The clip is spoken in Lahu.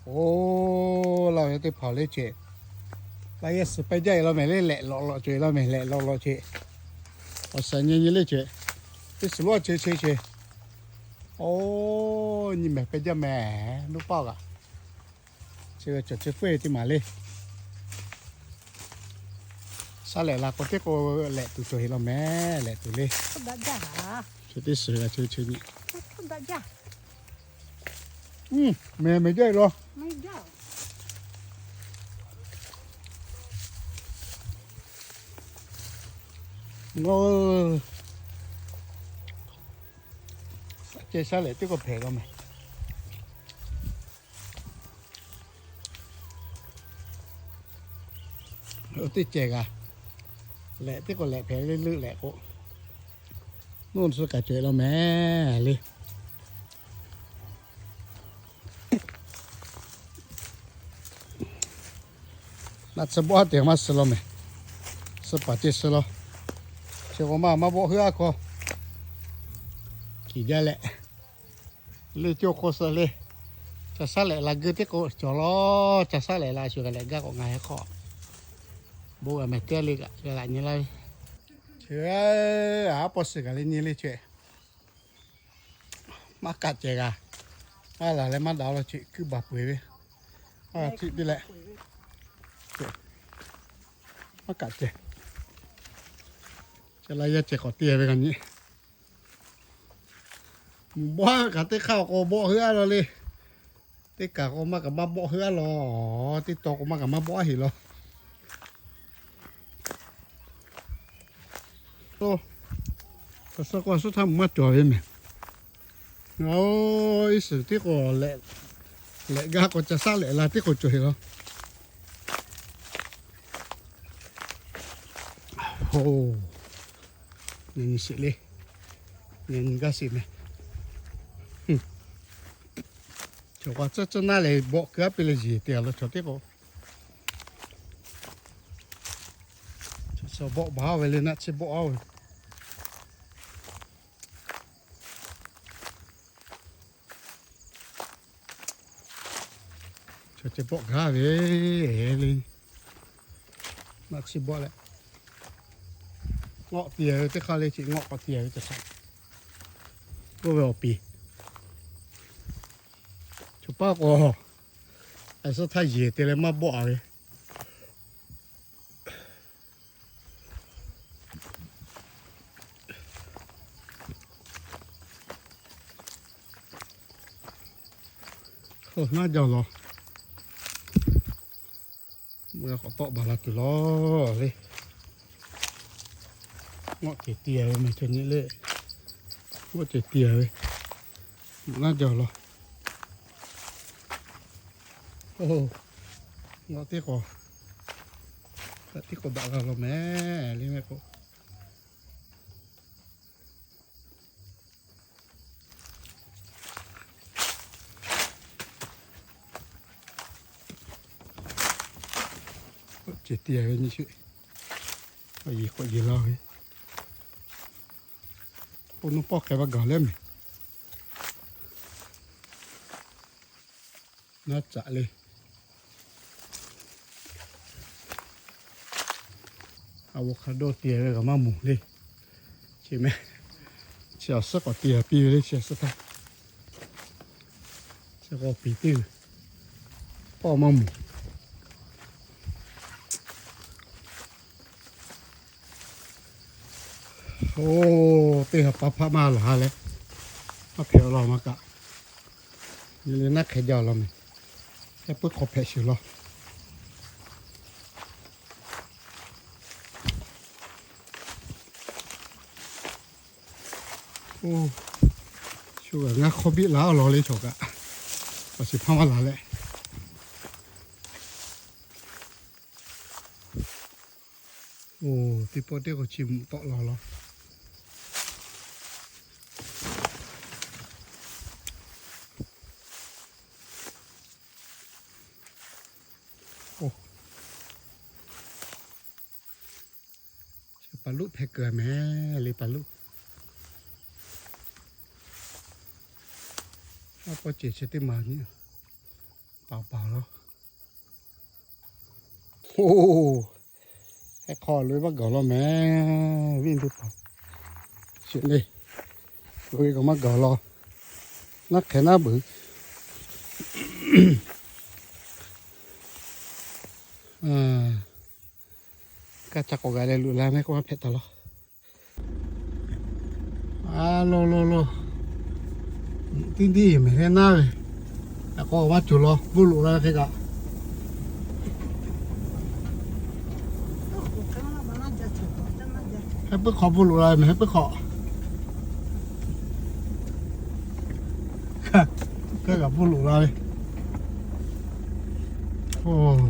Oˇ, laˇ ve teˇ hpaˍ le ce. Laˇ yehˇ suhˍ pehˇ jaˇ e law mehˍ le, lehꞈ lawꞈ lawꞈ ce law mehˍ, lehꞈ lawꞈ lawꞈ ce. Awˬ shaˍ nyi nyi le ce. Teˇ suhˍ loˉ ce ce ce. Oˇ, nyi mehˍ pehˇ jaˇ mehˍ, nuˇ paˆ kaꞈ. Chi ve cawˬ chi pfuhˇ teˇ maˬ le. Shaˉ lehꞈ la k'o teˇ k'o lehꞈ tuˬ cawˬ e law mehˍ, lehꞈ tuˬ le. Chi teˇ suhˍ g'a ce ce nyi. Mehˍ mehˍ jaˇ e law. Ceh shaˉ lehꞈ teˇ k'o hpehꞈ law mehˍ. Oˇ teˇ ceh g'a. Lehꞈ teˇ k'o lehꞈ hpehꞈ le leuˆ lehꞈ k'o. Nuˇ suh kaꞈ cawˬ e law mehˍ le. Naˆ tsuhˇ bawˆ aˉ te maˇ suh law mehˍ. Suh paˍ ce suh law. Chi k'o maˇ maˇ bawˆ heuˆ aˉ hk'aw. Kiˬ jaˇ leh, le coˇ hk'o suh le. Ca shaˉ lehꞈ la geu teˇ k'o cawˬ law. Ca shaˉ lehꞈ la shu g'a lehꞈ gaˇ k'o ngaˬ heh hk'aw. Bon g'a mehˍ teˇ le kaꞈ g'a g'aꞈ nyi laˇ ve. Chi a paw suh kaꞈ le nyi le ce. Maˇ kaꞈ ceh g'a. Maˇ laˬ leh maˇ daꞈ law ce, kuiˉ baˬ peu eˬ ve. Maˇ tiˆ piˇ leh. Maˇ kaꞈ ceh. Ca la yaˇ ceh k'awꞈ te ve kaꞈ nyi. Bawˆ kaꞈ teˇ hk'aˇ k'o bawˆ heuˆ aˉ law le. Teˇ kaˬ k'o maˇ kaꞈ maˇ bawˆ heuˆ aˉ law. Teˇ taw k'o maˇ kaꞈ maˇ bawˆ aˉ heˆ law. Oˇ, suh k'o suhˉ htaˇ maˇ cawˬ ve mehˍ. Oˇ, iˉ suhˍ teˇ k'o lehꞈ gaˇ k'o ca shaˉ lehꞈ la teˇ k'o cawˬ heˆ law. Oˇ, nyi nyi sheˍ le. Nyi nyi gaˇ sheˍ mehˍ. Chaw k'o tcuhˉ tcuhˉ naˉ leh bawˆ keu aˉ piˇ leh yeˬ te a law chaw teˇ k'o. Chaw bawˆ baˬ ve le, naˆ tsuhˇ bawˆ a ve. Chaw ceh bawˆ gaˇ ve le. Naˆ tsuhˇ bawˆ leh, ngawˆ te ve teˇ hk'aˇ le ce, ngawˆ k'awꞈ te ve teˇ hk'aˇ. Oˇ ve awˬ piˍ. Chaw paˉ k'o, a suhˉ htaˇ yeˬ te leh maˇ bawˆ a ve. Naˆ jaˇ law. K'awꞈ tawˆ baˬ la tuˬ law le. Ngawˆ ceh te ve mehˍ chaw nyi le. Ngawˆ ceh te ve. Naˆ jaˇ law. Ngawˆ teˇ k'awꞈ, teˇ k'awꞈ daꞈ g'a law mehˍ le mehˆ k'o. K'awꞈ ceh te ve nyi sheˍ. K'awꞈ yeˬ k'awꞈ yeˬ la ve. K'o nuˇ pawˆ hk'e maˇ gaˬ leh mehˍ. Naˉ caꞈ le. Avocado te ve kaꞈ maˇ moˍ le. Chi mehˍ. Chi awˬ suhˉ k'awꞈ te piˇ ve le, chi awˬ suhˉ htaˇ. Chi k'awꞈ piˍ teˇ g'uiˬ. Pawˆ maˇ moˍ. Oˇ, teˇ ha pa hpaˆ maˇ laˬ leh, maˇ hpehꞈ law maˇ kaꞈ. Nyi le naˉ hk'e jaˇ law mehˍ. Heh puiˉ hk'aw hpehꞈ shuˍ law. Oˇ, shu g'aꞈ ngaˇ hk'awˇ biˆ la law le chaw kaꞈ. Awˬ shiˍ hpaˇ maˇ laˬ leh. Oˇ, teˇ pawˆ teˇ k'o chi mvuhꞈ tawˆ la law. Oˇ, paˍ luˆ hpehꞈ keu mehˍ le, paˍ luˆ. Aˉ pawˆ cehˬ chi teˇ maˬ nyi. Paˍ paˍ laˇ. Oˇ, hk'e hk'aw lo maˇ gaˬ law mehˍ, viˉ teˇ hpaˍ. Chi le, lo ve kaꞈ maˇ gaˬ law. Naˉ hk'e naˉ beuꞈ. Kaˇ ca k'awꞈ g'a leh loꞈ la mehˍ k'oˆ maˇ hpehꞈ taˍ law. A lo lo lo, tiˉ tiˉ mehˍ hk'e naˉ ve, a k'o maˇ cawˬ law, bon loꞈ la hk'e kaꞈ. Hk'e puiˉ hk'awꞈ bon loꞈ la ve mehˍ, hk'e puiˉ hk'awꞈ. Hk'e kaꞈ bon loꞈ la ve. Oˇ,